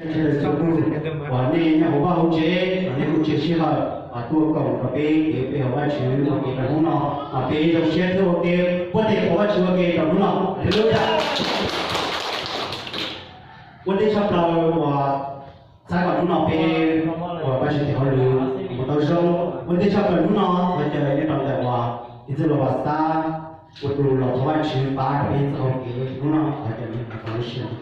Txhua tus uas nej nyob hauv vaj hauv tsev, nej kuj tseg sij hawm tuaj koom rau peb kev pe hawm Vajtswv ua ke rau hnub no, mas peb zoo siab thiab ua ke puab tej qhov Vajtswv ua ke rau hnub no. Haleluya. Ua ntej tshaj plaws uas xav kom hnub no peb uas Vajtswv tes hauj lwm mus tau zoo, ua ntej tshaj plaws hnub no thov caw nej rau ntawm uas ib txwj laug Vam Xab ua tus los thov Vajtswv pab rau peb txoj hau kev hnub no, thov caw nej rau lub sij hawm.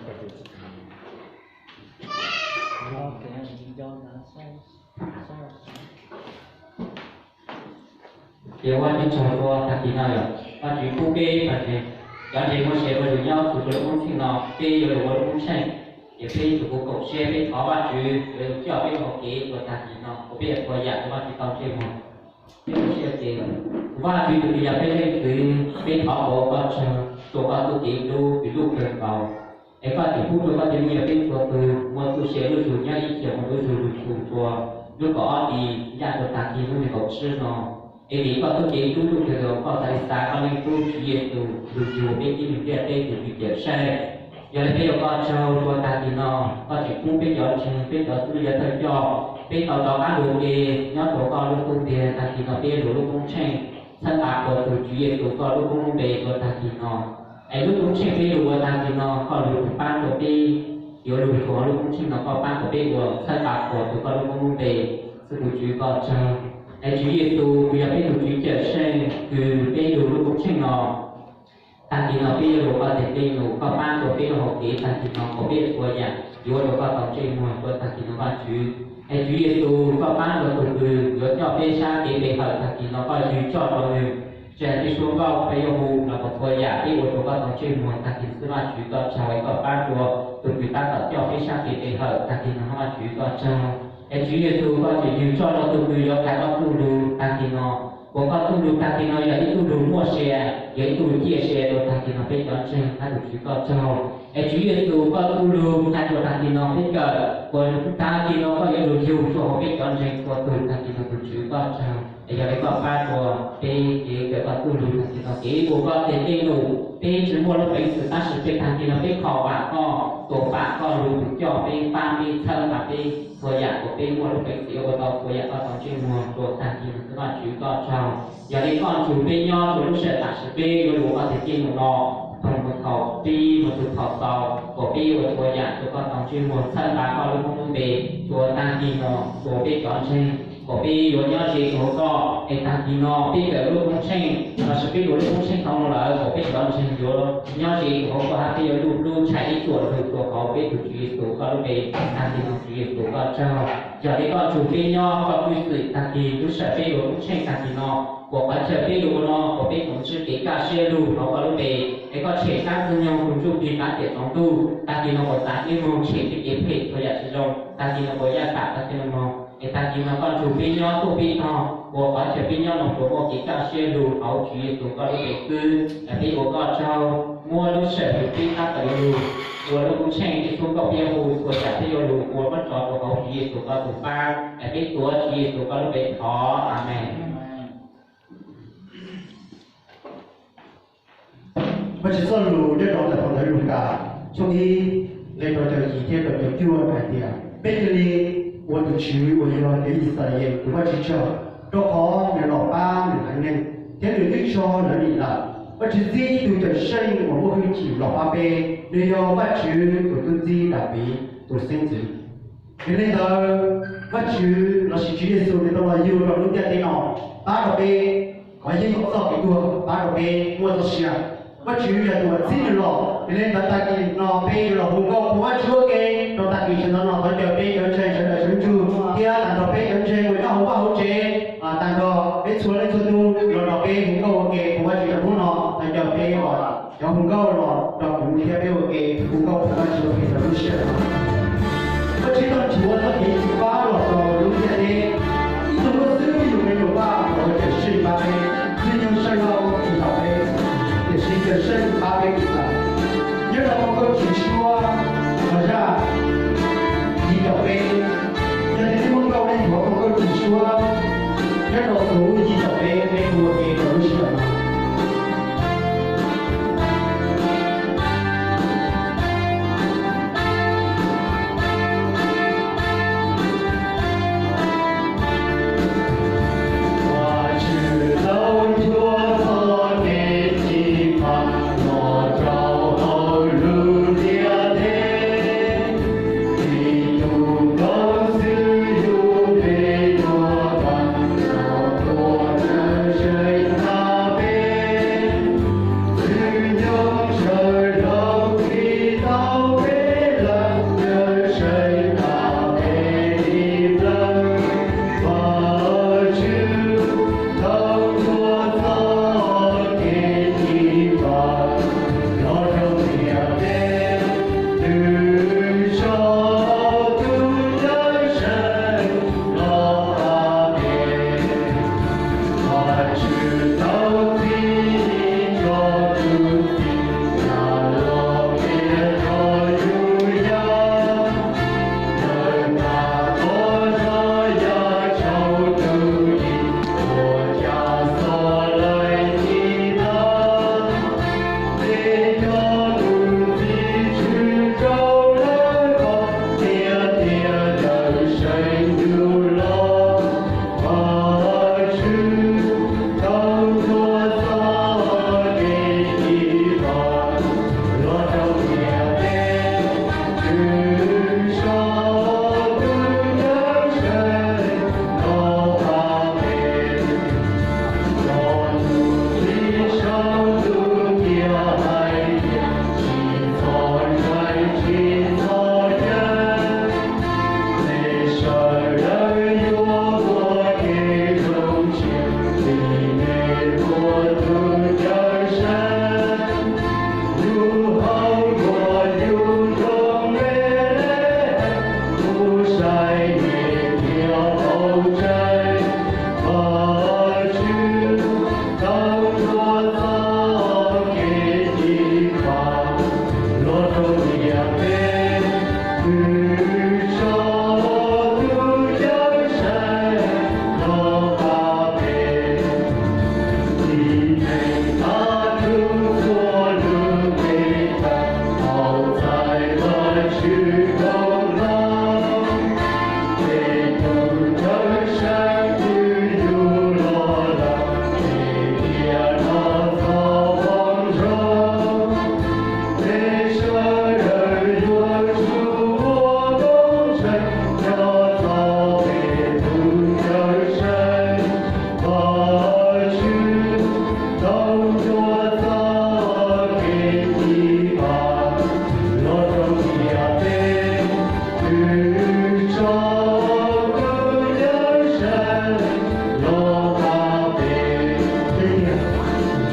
Ces ua tsaug rau tag kis no yom, Vajtswv pub peb cov ntseeg muaj sia ua tus nyob txhua lub koob tsheej no, peb yuav lug ua lub koob tsheej, ces peb tsuas kuv koom siab peb thov Vajtswv yuav coj peb hau kev rau tag kis no, kom peb yuav txhua yam rau Vajtswv tau ntsej muag. Peb ua siab ces, Vajtswv tus uas yog peb leej Txiv, peb thov ua koj tsaug rau koj txuj kev hlub kws loj kawg nkaus, es koj tseem pub rau koj cov me nyuam peb txhua tus muaj txuj sia lub zug nyob ib txhia mus lub zug lug txhua tus lub kaum ob hlis ncaj rau tag kis hnub nees nkaum tsib no. Es vim koj txuj kev hlub loj kawg nkaus koj txhad li xa koj Leej Tub Tswv Yexus lug yug peb tib neeg ntiaj teb tus Tswv cawm seej. Yog li peb ua koj tsaug rau tag kis no, koj tseem pub peb cov ntseeg, peb cov xib hwb, yog thawj coj, peb tau rov qab lug ua ke nyob rau koj lub koob tiag. Tag kis no peb lug lub koob tsheej txhawb nqa qhuas tus Tswv Yexus koj lub koob lub npe rau tag kis no. Es lub koob tsheej peb lug ua tag kis no koj lug tus paab rua peb yuav lug rua lub koob tsheej no, koj paab rua peb ua txhawb nqa qhuas tus koj lub koob lub npe. Xib hwb, tus Tswv koj tsaug. Es Tswv Yexus kws yog peb tus Tswv cawm seej kws peb lug lub koob tsheej no, tag kis no peb yuav lug koj teg tej num, koj paab rua peb lub hau kev tag kis no kom peb txhua yam yuav ua rau koj tau ntsej muag rua tag kis no Vajtswv. Es Tswv Yexus koj paab rua tug kws yuav coj peb sab kev pe hawm tag kis no koj yug txoj rua nwg, tsis has tej suab nkauj peb yuav hu los kom txhua yam peb ua rua koj tau ntsej muag tag kis no xwb Vajtswv koj tsaug. Es koj paab rua tug kws tab tom coj peb sab kev pe hawm tag kis no Vajtswv koj tsaug. Es Tswv Yexus koj tseem yug txoj rua tug kws yuav qha koj txuj lug tag kis no, kuas koj txuj lug tag kis no yog ib txuj lug muaj sia, yog ib txuj lug ciaj sia rua tag kis no peb cov ntseeg hab tus Tswv koj tsaug. Es Tswv Yexus koj txuj lug qha rua tag kis no peb kawm, kuas tag kis no koj yuav lug yug rua hauv peb cov ntseeg txhua tug tag kis no tus Tswv koj tsaug. Es yog li koj paab rua peb kev kawm koj txuj lug tag kis no kev ua koj teg tej num, peb tsis muaj lub peev xwm tab sis peb tag kis no peb kho vam koj, tuam vam koj lug tus coj peb, paab peb, txhawb nqa peb txhua yam kuas peb muaj lub peev xwm yuav ua tau txhua yam koj tau ntsej muag rua tag kis no xwb Vajtswv koj tsaug. Yog li koj nrug peb nyob rua lub sij hawm tam sim peb yuav lug ua koj teg tej num no, thaum moog thaum pib moog txug thaum xaus kuas peb ua txhua yam rua koj tau ntsej muag txhawb nqa koj lub koob lub npe rua tag kis no rua peb cov ntseeg, kuas peb yuav nyob ze rua hauv koj. Es tag kis no peb kawm lub koob tsheej lossis peb lug lub koob tsheej thaum no lawm kuas peb cov ntseeg yuav nyob ze rua hauv koj hab peb yuav lub lub tshais ib txuam lug rua hauv peb tus Tswv Yexus koj lub npe. Tag kis no Tswv Yexus koj tsaug. Yog li koj nrug peb nyob koj hwj xwm tag kis lub sij hawm peb lug lub koob tsheej tag kis no, kuas qhov chaw peb lug ua no kuas peb tau ntsib kev kaj siab lug hauv koj lub npe. Es koj tshem dlaab Ntxwg Nyoog tug ntsuj plig qav tiam tsaus ntuj, tag kis no kuas txav kev moog tshem tej kev phem txhua yam tsis zoo, tag kis no kuas yaj tam tag kis no moog. Es tag kis no koj nrug peb nyob tuaj peb tog, kuas qhov chaw peb nyob no kuas muaj kev kaj siab lug hauv Tswv Yexus koj lub npe xwb. Es peb ua koj tsaug, muab lub sij hawm peb tab tom yuav lug ua lub koob tsheej, tej txhua nkauj peb yuav hu, txhua yam peb yuav lug ua muab tso rua hauv Tswv Yexus koj tug paab. Es peb tuav Tswv Yexus koj lub npe thov, Amees. Vajtswv txoj lus nyob rau ntawm phau ntawv Lukas tshooj ib, nqe rau caum yim thiab rau caum cuaj hais tias, peb cia li ua tus Tswv uas yog cov Yixalayees tus Vajtswv tsaug, rau qhov nws los pab nws haiv neeg, thiab nws twb tso lawv dim lawm. Vajtswv txib ib tug cawm seej uas muaj hwj chim los pab peb, nws yog Vajtswv tus tub txib Daviv tus xeeb ntxwv. Yog li ntawd, Vajtswv lossis Tswv Yexus nws tau los yug rau lub ntiaj teb no, pab rau peb, qhov yeej txoj kev tuag, pab rau peb muaj txoj sia. Vajtswv yog tus uas txib nws los, yog li ntawd tag kis no peb yuav los hu nkauj qhuas Vajtswv ua ke rau tag kis sawv ntxov no. Thov caw peb cov ntseeg sawv daws sawv ntsug thiab tag nrho peb cov ntseeg uas nyob hauv vaj hauv tsev, tag nrho peb txhua leej txhua tug los nrog peb hu nkauj ua ke qhuas Vajtswv rau hnub no. Thov caw peb cov hu nkauj los nrog kuv thiab peb ua ke hu nkauj qhuas Vajtswv ua ke rau lub sij hawm no. Vajtswv tau nrhuav txoj kev xyiv fab los rau lub ntiaj teb. Ib tug tuaj xwb yug me nyuam Vaj los ua Cawmseej pab peb, Ntxwg Nyoog Saw Hlau tsis tau peb, tiam sis Cawmseej pab peb tsis tau. Nyob rau phau Nkauj Tswv Suab, Vaj Zaj yim caum peb, yog tias nej muaj nkauj nej nthuav phau Nkauj Tswv Suab nyob rau xub yim caum peb, peb hu ua ke rau lub sij hawm no.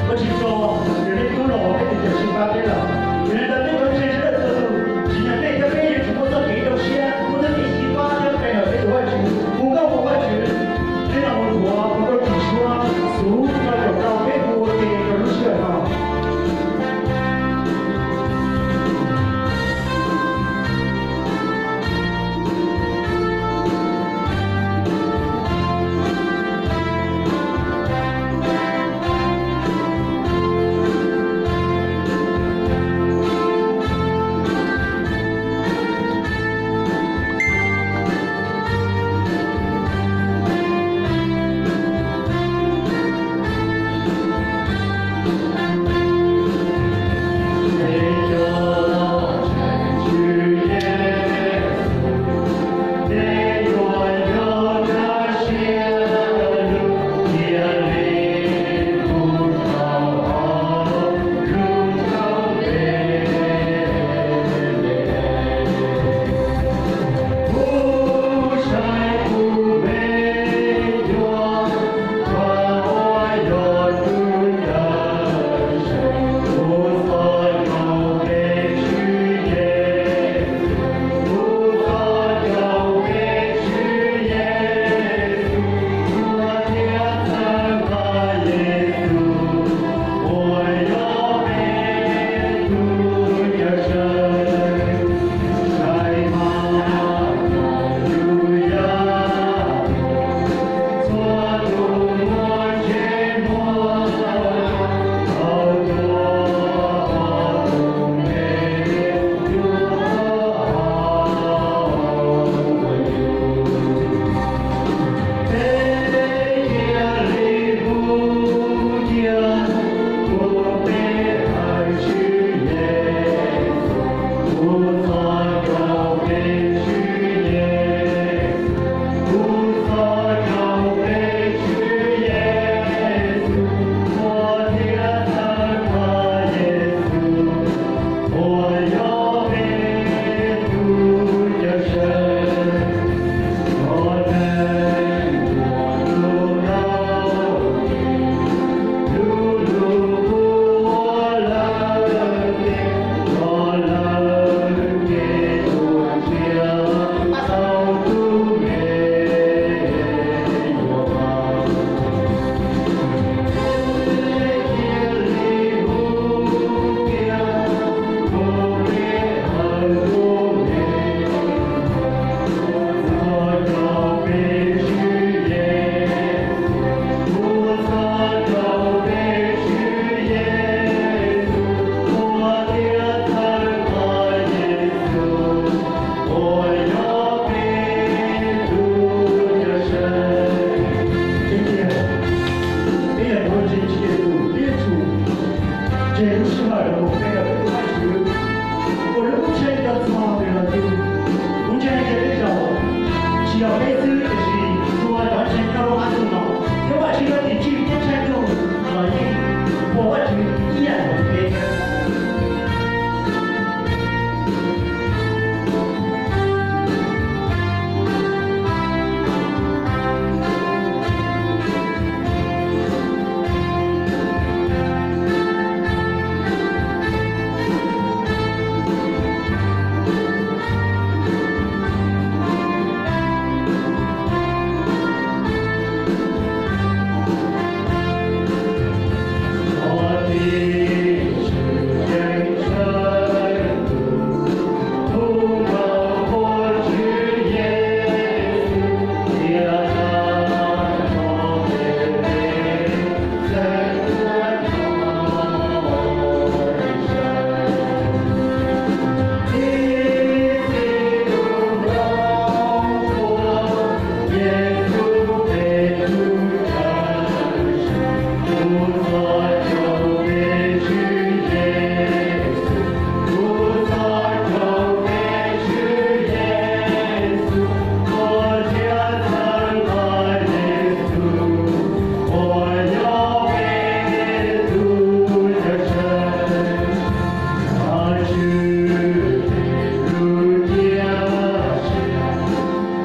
Koj tsis tso, yog nej tub los peb tus cawm seej pab peb lawm. Yog li ntawd peb cov ntseeg sawv daws txhua tus, tsim nyog nej thiab peb yuav tsum muaj txoj kev rau siab, muaj txoj kev xyiv fab thiab pe hawm peb tus Vajtswv, hu nkauj hu Vajtswv, peb los mus ua ua rau tus Tswv xub rau caum rau peb hu ua ke rau lub sij hawm no. Ib tiag, peb yog cov ntseeg Tswv Yexus, peb yuav tsum tseg lub sij hawm los mus pe hawm peb tus Vajtswv, ua lub kub tsheej rau txog nws los yug. Kuv ntseeg tias tej zaum tsis yog peb xwb, tiam sis txhua cov ntseeg nyob hauv qab ntuj no, thiab Vajtswv yog tim tswj ceeb tsheej ntuj los yeej ua Vajtswv ib yam nkaus li peb.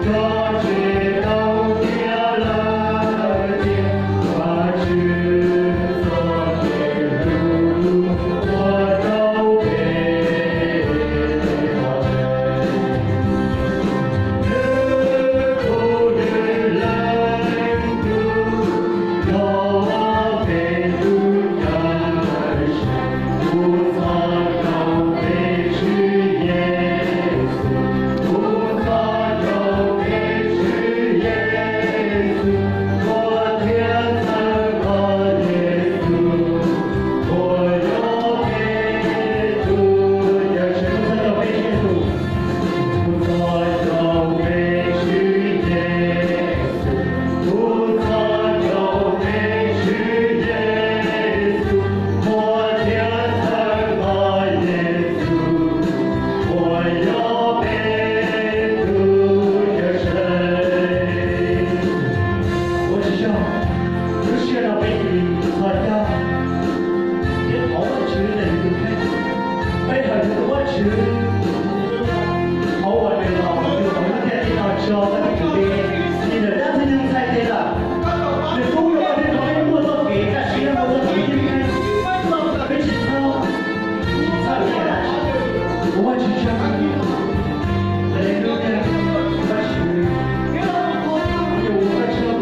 Ua tsis yog, lub sij hawm no peb cia li txhos caug thiab thov Vajtswv ntawm yus tus kheej. Peb thov yus tus Vajtswv hauv uas nws los mus yus hauv lub ntiaj teb no tso peb tus kheej, ces ntawm dab ntxwg nyoog txhais tes lawm, nws pub rau peb rau peb muaj txoj kev kaj siab, muaj txoj kev ceeb tsheej. Peb tsis txhawj, tsis txhawj ib yam dab tsi. Ua Vajtswv tsaug. Haleluya. Vajtswv, nyuam qhuav ua Vajtswv,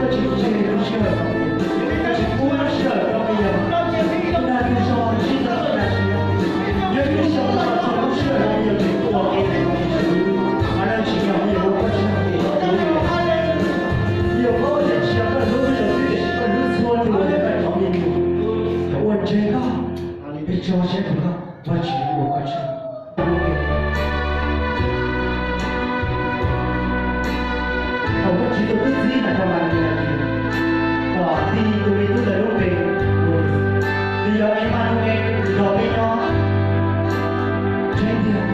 Vajtswv tseg lub sij hawm, Vajtswv pub lub sij hawm rau peb yog tus dag tus zog sib txawv txoj dag siab. Yog ib lub xyoo no txog lub sij hawm no yog tseem tuaj ua ke, Vajtswv, mas leej tsis yog, nyuam qhuav ua Vajtswv tes, nyuam qhuav ua tias tsis yog koj hlub, yog twb tiam sis koj hlub txhua tus uas nyob rau hauv peb tus, ua ntseeg koj, peb tso siab rau koj, Vajtswv ua koj tsaug. Thaum Vajtswv tus tub txib hais rau Malis hais tias kom tis tus me tub ntawd lub npe ua Yexus, nws yog Emanues, nws nrog peb nyob. Tseeb tiag,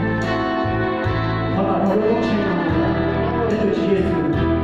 thov kom dhau lub koob tsheej no mus los, peb tus Tswv Yexus,